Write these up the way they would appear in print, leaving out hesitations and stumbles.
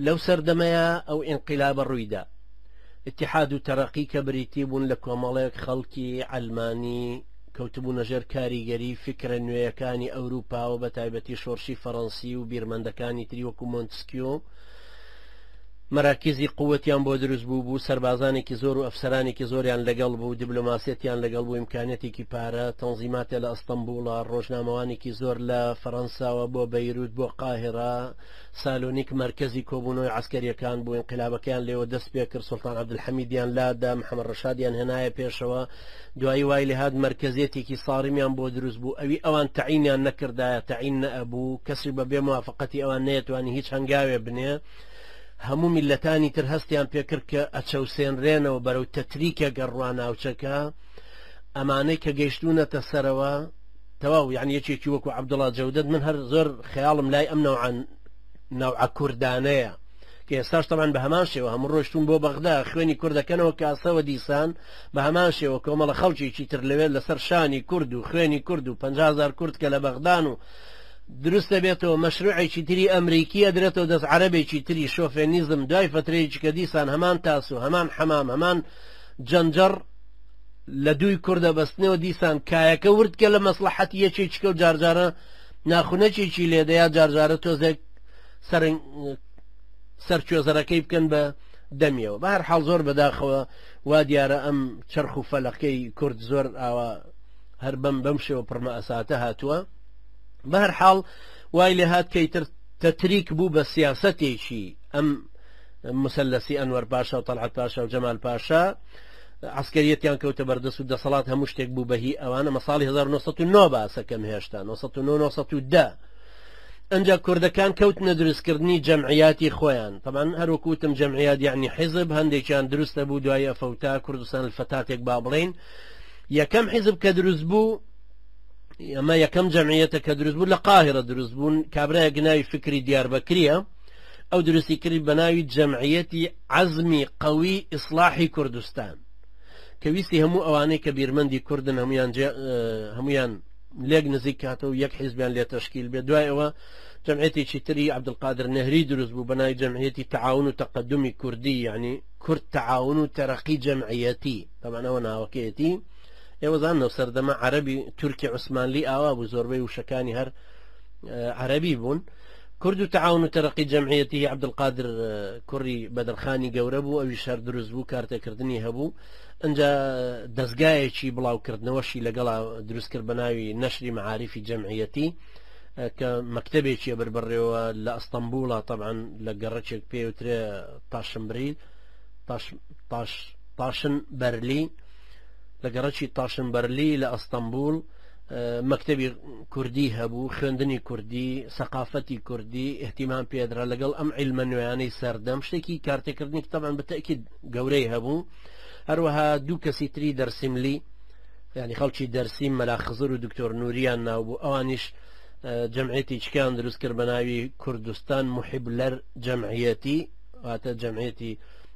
لەو سەردەمەیا ئەو ئینقیلابە ڕوویدا. ئیتیحاد و تەرەقی کە بریتی بوون لە کۆمەڵێک خەڵکی عەلمانی کەوتبوونە ژێر کاریگەری فیکرە نوێیەکانی ئەوروپاوە بە تایبەتی شۆڕشی فەڕەنسی و بیرمەندەکانی تری وەکو مۆنتسکیۆ مەراکیزی قوتیان بۆ دروست بوو بوو سەربازانێکی زۆر و ئەفسەرانێکی زۆریان لەگەڵ بوو دیبلۆماسیەتیان لەگەڵ بوو ئیمکانیەتێکی پارە تەنزیماتێ لە ئەستەنبوڵە ڕۆژنامەوانێکی زۆر لە فەڕەنساوە بۆ بەیروت بۆ قاهیرە سالۆنیک مەرکەزی کۆبوونەوەی عەسکەریەکان بوو، ئینقلابەکەیان لێوە دەست پێکرد، سوڵتان عەبدولحەمیدیان لادا، محەمەد ڕەشادیان هێنایە پێشەوە، دوایی وای لێهات مەرکەزیەتێکی ساڕمیان بۆ دروست بوو، ئەوی ئەوان تەعینیان نەکردایە تەعین نەئەبوو، کەسیش بە بێ موافەقەتی ئەوان نەیەتوانی هیچ هەنگاوێ بنێ، هەموو میللەتانی تر هەستیان پێکرد کە ئەچەوسێنرێنەوە بەرەو تەتریکێک ئەڕوا ناوچەکە، ئەمانەی کە گەیشتوونەتە سەرەوە، تەواو یعنی یەکێکی وەکو عەبدوڵا جەودەت من هەر زۆر خەیاڵم لای ئەم نەوعە نەوعە کوردانەیە کە ئێستاش تەمان بە هەمان شێوە هەموو ڕۆشتون بۆ بەغدا خوێنی کوردەکەنەوە کاسەوە دیسان بە هەمان شێوە کۆمەڵە خەڵکێکی تر لەوێت لەسەر شانی کورد و خوێنی کورد و 500 کورد کە لە بەغدان و دروست دەبێتەوە مەشروعێکی تری ئەمریکی ئەدرێتەوە دەست عەرەبێکی تری شۆفێنیزم دوای فترەیەکی کە دیسان هەمان تاس و هەمان حەمام هەمان جەنجەڕ لە دووی کوردە بەستنەوە دیسان کایەکە ورد کە لە مەسڵەحەتی یەکێکیکە و جارجارە ناخونەکێکی لێدەیا جارجارە تۆزێک سەرنگ سەرکوێزەرەکەی بکەن بە دەمیەوە بە هەر حاڵ زۆر بەداخەوە وا دیارە ئەم چەرخ و فەلەکەی کورد زۆر ئاوا هەر بەم بەم شێوە پڕمە ئەساتە هاتووە بە هەر حاڵ وای لێ هات کەیتر تەتریک بوو بە سیاسەتێکی ئەم مسلسی ئەنوەر پاشا و تەڵعەت پاشا و جەمال پاشا عەسکەریەتیان کەوتە بەردەست و دەسەڵات هەموو شتێک بوو بە هی ئەوان ئەمە ساڵی 1909 باسەکەم هێشتا 909 910 ئەنجا کوردەکان کەوتنە دروستکردنی جەمعیاتی خۆیان طبعا هەروەکو وتم جەمعیات یعنی حیزب هەندێکیان دروستە بوو دوای ئەفەوتا کوردستان الفتاتێک با بڵێین یەکەم حیزب کە دروست بوو ئەمە یەکەم جەمعیەتە کە دروست بوو لە قاهرە دروست بوون کابرایەک ناوی فکری دیاربەکریە ئەو دروستی کرد بە ناوی جەمعیەتی عەزمی قەوی ئیسڵاحی کوردستان کە ویستی هەموو ئەوانەی کە بیرمەندی کوردن هەمویان هەمویان لێک نزیک کاتەوە یەک حیزبیان لێ تەشکیل بێ دوای ئەوە جمعیەتێکی تری عەبدولقادر نەهری دروست بوو بە ناوی جمعیەتی تەعاون و تەقەدومی کوردی یعنی کورد تەعاون و تەرەقی جمعیەتی طبعا ئەوە ناوەکەیەتی ئێوە زانەوە سەردەمە عەرەبی تورکی عوسمانلی ئاوا بوو زۆربەی وشەکانی هەر عەرەبی بوون کورد و تەعاون و تەرەقی جەمعیەتی هی عەبدولقادر کوڕی بەدرخانی گەورە بوو، ئەویش هەر دروست بوو، کارتێکردنی هەبوو، ئنجا دەزگایەکی بڵاوکردنەوەشی لەگەڵا دروست کرد بە ناوی نەشری مەعاریفی جەمعیەتی کە مەکتەبێکی ئەبرد بەڕێوە لە ئەستەنبوڵا تەبعەن لە گەڕەکێک پێوترێ تاشنبریل تاش تاش تاشن بەرلی لە گەڕەکی تاشن بەرلی لە ئەستەنبوڵ مەکتەبی کوردی هەبوو، خوێندنی کوردی، سەقافەتی کوردی ئیهتیمام پێدرا لەگەڵ ئەم عیلمە نوێیانەی سەردەم، شتێکی کارتێکردنێکی تەبعەن بە تەئکید گەورەی هەبوو. هەروەها دوو کەسی تری دەرسیملی یعنی خەڵکی دەرسیم مەلا خزر و دکتۆر نوریان ناو بوو، ئەوانیش جەمعیەتی چکیان دروست کرد بە ناوی کوردستان محیبلەر جەمعیەتی، واتە جەمعیەتی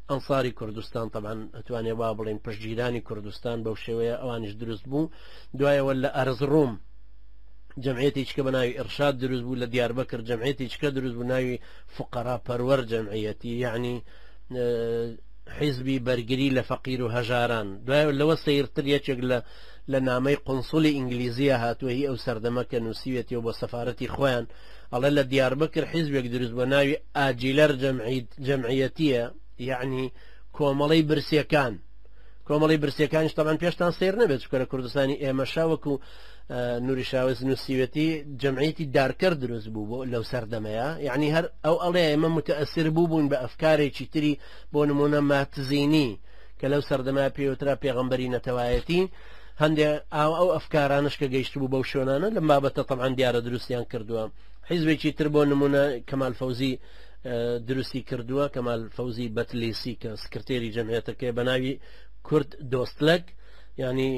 ئەنساری کوردستان، تەبعەن ئەتوانێ وا بڵێین پشتگیرانی کوردستان بەو شێوەیە ئەوانیش دروست بوو. دوایەوە لە ئەرزڕوم جەمعیەتی چکە بە ناوی ئرشاد دروست بوو لە دیاربەکر جەمعیەتی چکە دروست بوو ناوی فقەرا پەروەر جەمعیەتی یعنی حیزبی بەرگری لە فەقیر و هەژاران دوای لەوە سیرتر یەکێک لە لە نامەی قنسولی ئینگلیزیە هاتووە هی ئەو سەردەمە کە نووسیوێتیەوە بۆ سەفارەتی خۆیان ئەڵێ لە دیاربەکر حیزبێک دروست بە ناوی ئاجیلەر جەمعیەتیە یعنی کۆمەڵەی برسیەکان کۆمەڵی برسیەکانیش تەبعەن پێشتان سەیر نەبێت چونکە لە کوردستانی ئێمەشا وەکو نوری شاوێز نووسیوێتی جەمعیەتی دارکەر دروست بوو بۆ لەو سەردەمەیە یعنی هەر ئەو ئەڵێ ئێمە متەئەسر بوو بووین بە ئەفکارێکی تری بۆ نمونە ماتزینی کە لەو سەردەمە پێوترا پێغەمبەری نەتەوایەتی هەندێ ئاو ئەو ئەفکارانش کە گەیشت بوو بەو شوێنانە لەم بابەتە طبعا دیارە دروستیان کردووە حیزبێکی تر بۆ نمونە کەمال فەوزی دروستی کردووە کەمال فەوزی بەتلیسی کە سکرتێری جەمعیەتەکەی بە ناوی کورد دۆستلەک ینی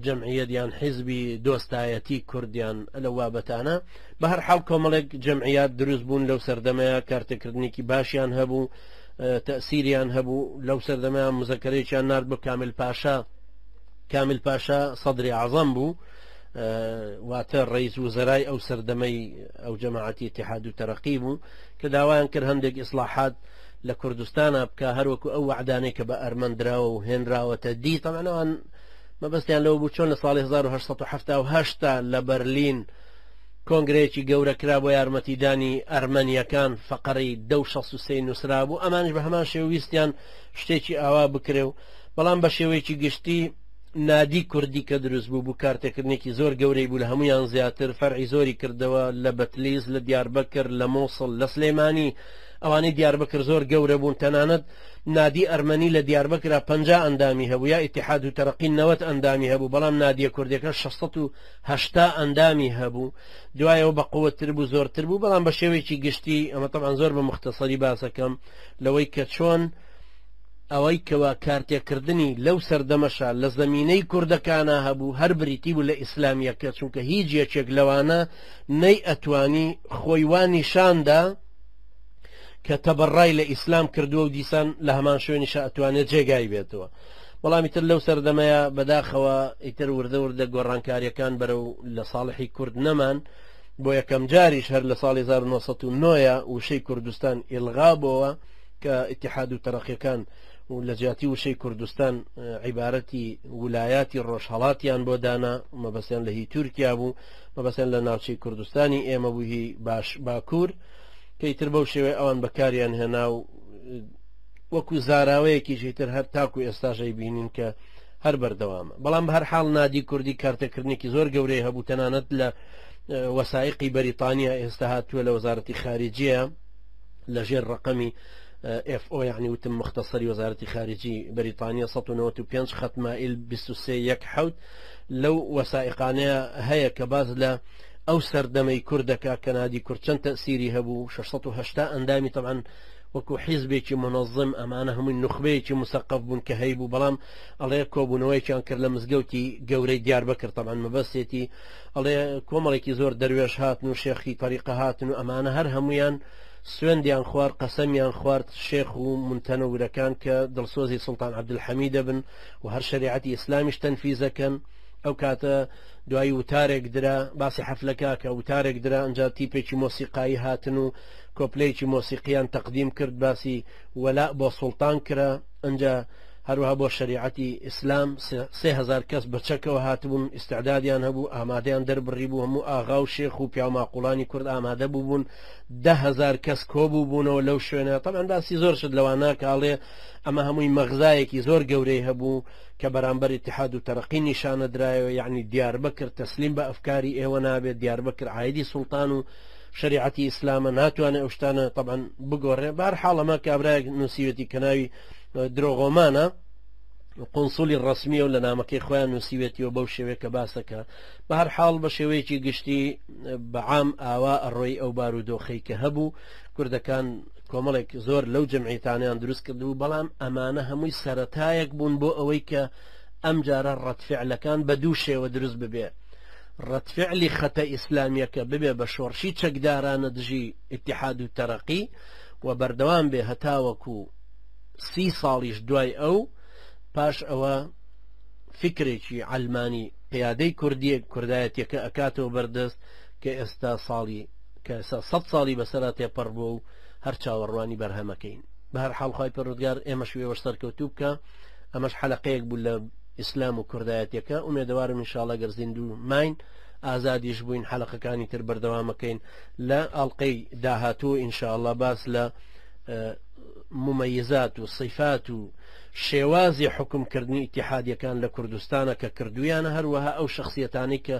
جەمعیەت یان حیزبی دۆستایەتی کوردیان لەو بابەتانە بە هەر حاڵ کۆمەڵێک جەمعیات دروست بوون لەو سەردەمەیە کارتێکردنێکی باشیان هەبوو تەسیریان هەبوو لەو سەردەمە مزەکەرێکیان نارد بۆ کامل پاشا کامل پاشا سەدری ئازەم بوو. واتە ڕئیس وزەرای ئەو سەردەمەی ئەو جەماعەتی ئیتیحاد و تەرەقی بوو کە داوایان کرد هەندێک ئیسلاحات لە کوردستانا بکا هەروەکو ئەو وەعدانەی کە بە ئەرمەن دراوە و هێنراوەتە دی. تەبعەن ئەوان مەبەستیان لەوە بوو چۆن لە ساڵی 1878 تا لە بەرلین کۆنگرەیەکی گەورە کرا بۆ یارمەتیدانی ئەرمەنیەکان، فەقەرەی دە و 63 نووسرا بوو، ئەمانیش بە هەمان شێوە ویستیان شتێکی ئاوا بکرێ و بەڵام بە شێوەیەکی گشتی نادی کوردی کە دروست بوو بوو کارتێکردنێکی زۆر گەورەی بوو، لە هەمویان زیاتر فەرعی زۆری کردەوە لە بەتلیس، لە دیاربەکر، لە مۆسڵ، لە سلێمانی. ئەوانەی دیاربەکر زۆر گەورە بوون، تەنانەت نادی ئەرمەنی لە دیاربەکرا 50 ئەندامی هەبوو یا ئیتیحاد و تەرەقی 90 ئەندامی هەبوو، بەڵام نادیە کوردیەکە 680 ئەندامی هەبوو. دوایەوە بە قوتتر بوو، زۆرتر بوو، بەڵام بە شێوەیەکی گشتی ئەمە تەبعەن زۆر بە موختەسەری باسەکەم لەوەی کە چۆن ئەوەی کەوا کارتێکردنی لەو سەردەمەشا لە زەمینەی کوردەکانا هەبوو هەر بریتی بوو لە ئیسلامیەکە، چونکە هیچ یەکێک لەوانە نەی ئەتوانی خۆی وا نیشاندا کە تەبەڕای لە ئیسلام کردووە و دیسان لە هەمان شوێنیشا ئەتوانێت جێگای بێتەوە. بەڵام ئیتر لەو سەردەمەیە بەداخەوە ئیتر وردە وردە گۆڕانکاریەکان بەرەو لە ساڵحی کورد نەمان. بۆ یەکەم جاریش هەر لە ساڵی 1909 وشەی کوردستان ئیلغا بۆوە کە ئیتیحاد و تەرەقیەکان و لە جیاتی وشەی کوردستان عیبارەتی ولایاتی ڕۆژهەڵاتیان بۆ دانا، مەبەستیان لە هی تورکیا بوو، مەبەستیان لە ناوچەی کوردستانی ئێمە بوو هی باش باکوور، کە ئیتر بەو شێوەیە ئەوان بەکاریان هێنا و وەکو زاراوەیەکیش ئیتر هەر تاکو ئێستاش ئەیبینین کە هەر بەردەوامە. بەڵام بە هەر حاڵ نادی کوردی کارتێکردنێکی زۆر گەورەی هەبوو، تەنانەت لە وەسائیقی بەریتانیا ئێستا هاتووە لە وەزارەتی خارجیە لە ژێر ڕقەمی FO، یعنی وتم مختصری وەزارەتی خارجی بەریتانیا 195 خط مائل 23 یەک حوت، لەو وەسائیقانەیە هەیە کە باس لە ئەو سەردەمەی کوردەکە کە نادی کورد چەند تەسیری هەبوو، 680 ئەندامی، طبعا وەکو حیزبێکی منەظم ئەمانە هەمووی نوخبەیەکی مسەقەف بوون کە هەیبوو، بەڵام ئەڵێ کۆبوونەوەیەکیان کرد لە مزگەوتی گەورەی دیاربەکر، طبعا مەبەستێتی ئەڵێ کۆمەڵێکی زۆر دەروێش هاتن و شێخی تەریقە هاتن و ئەمانە هەر هەمویان سوێندیان خوارد، قەسەمیان خوارد شێخ و مونتەنەورەکان کە دڵسۆزی سوڵتان عەبدولحەمیدە بن و هەر شەریعەتی ئیسلامیش تەنفیزەکەن. ئەو کاتە دوایی وتارێک درا، باسی حەفلەکە کە وتارێک درا، ئەنجا تیپێکی مۆسیقایی هاتن و کۆپلەیەکی مۆسیقیان تەقدیم کرد، باسی وەلاء بۆ سوڵتان کرا، ئەنجا هەروەها بۆ شەریعەتی ئیسلام 3000 کەس بە چەکەوە هاتبوون، ئیستعدادیان هەبوو، ئامادەیان دەربڕیبوو، هەموو ئاغا و شێخ و پیاوماقوڵانی کورد ئامادە بووبوون، 10,000 کەس کۆبووبوونەوە لەو شوێنە. تەبعەن باسی زۆر شت لەوانە کە ئەڵێ ئەمە هەمووی مەغزایەکی زۆر گەورەی هەبوو کە بەرامبەر ئیتیحاد و تەرەقی نیشانە درایەوە، یەعنی دیاربەکر تەسلیم بە ئەفکاری ئێوە نابێت، دیاربەکر عایدی سوڵتان و شەریعەتی ئیسلامە، ناتوانێت ئەو شتانە تەبعەن بگۆڕێ. بەهەر حاڵ ئەمە کابرایەک نووسیوێتی کە ناوی درۆغۆمانە، قونسولی ڕەسمیە و لە نامەکەی خۆیان نووسیوێتیەوە بەو شێوەیە کە باسەکە. بە هەر حاڵ بە شێوەیەکی گشتی بەعام ئاوا ئەڕۆی ئەو بارودۆخەی کە هەبوو، کوردەکان کۆمەڵێک زۆر لەو جەمعیەتانیان دروست کردبوو، بەڵام ئەمانە هەمووی سەرەتایەک بوون بۆ ئەوەی کە ئەم جارە ڕەتفعلەکان بە دوو شێوە دروست ببێ، ڕەتفعلی خەتە ئیسلامیەکە ببێ بە شۆڕشی چەکدارانە دژی ئیتیحاد و تەرەقی و بەردەوام بێ هەتاوەکو 30 ساڵیش دوای ئەو، پاش ئەوە فکرێکی عەلمانی قیادەی کوردیە کوردایەتیەکە ئەکاتەوە بەردەست کە ئێستا ساڵی کە ئێستا 100 ساڵی بەسەرا تێپەڕ بووە و هەر چاوەڕوانی بەرهەمەکەین. بە هەر حاڵ خوای پەروەردگار ئێمەش و ئێوەش سەرکەوتوو بکا. ئەمەش حەلەقەیەک بوو لە ئیسلام و کوردایەتیەکە. ئومێدەوارم ئینشاڵڵا گەر زیندوو ماین ئازادیش بووین حەلەقەکانی تر بەردەوامەکەین. لە ئاڵقەی داهاتوو ئینشاڵڵا باس لە ممەیزات و صیفات و شێوازی حوکمکردنی ئیتیحادیەکان لە کوردستانە کە کردویانە، هەروەها ئەو شەخسیەتانەی کە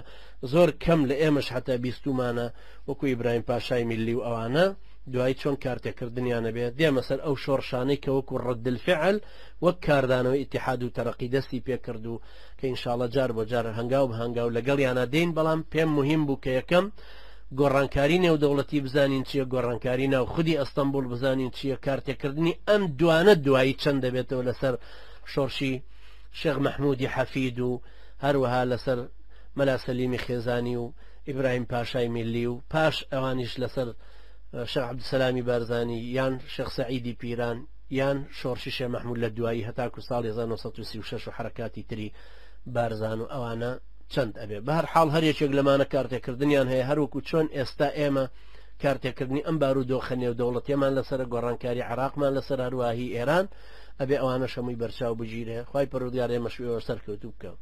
زۆر کەم لە ئێمەش حتا بیستومانە وەکو ئیبراهیم پاشای میللی و ئەوانە دوایی چۆن کارتێکردنیانە بێت. دێمە سەر ئەو شۆڕشانەی کە وەکو ڕەد الفعل وەک کاردانەوەی ئیتیحاد و تەرەقی دەستی پێکرد و کە ئینشاڵڵا جار بۆ جار هەنگاو بە هەنگاو لەگەڵیانە دێین. بەڵام پێم مهم بوو کە یەکەم گۆڕانکاری نێودەوڵەتی بزانین چییە، گۆڕانکاری ناو خودی ئەستەنبوڵ بزانین چییە، کارتێکردنی ئەم دوانە دوایی چەند دەبێتەوە لەسەر شۆڕشی شێخ مەحمودی حەفید و هەروەها لەسەر مەلا سەلیمی خێزانی و ئیبراهیم پاشای میللی و پاش ئەوانیش لەسەر شێخ عەبدولسەلامی بارزانی یان شێخ سەعیدی پیران یان شۆڕشی شێخ مەحمود لە دوایی هەتاکو ساڵی 1936 و حەرەکاتی تری بارزان و ئەوانە. چەند ئەبێ. بەهەر حاڵ هەر یەکێک لەمانە کارتێکردنیان هەیە، هەروەکو چۆن ئێستا ئێمە کارتێکردنی ئەم بارودۆخە نێودەوڵەتیەمان لەسەرە، گۆڕانکاری عێراقمان لەسەر، هەروەها هی ئێران، ئەبێ ئەوانەش هەمووی بەرچاو بگیرێ. خوای پەروەردگار ئێمەش و ئێوەش سەرکەوتوو بکا.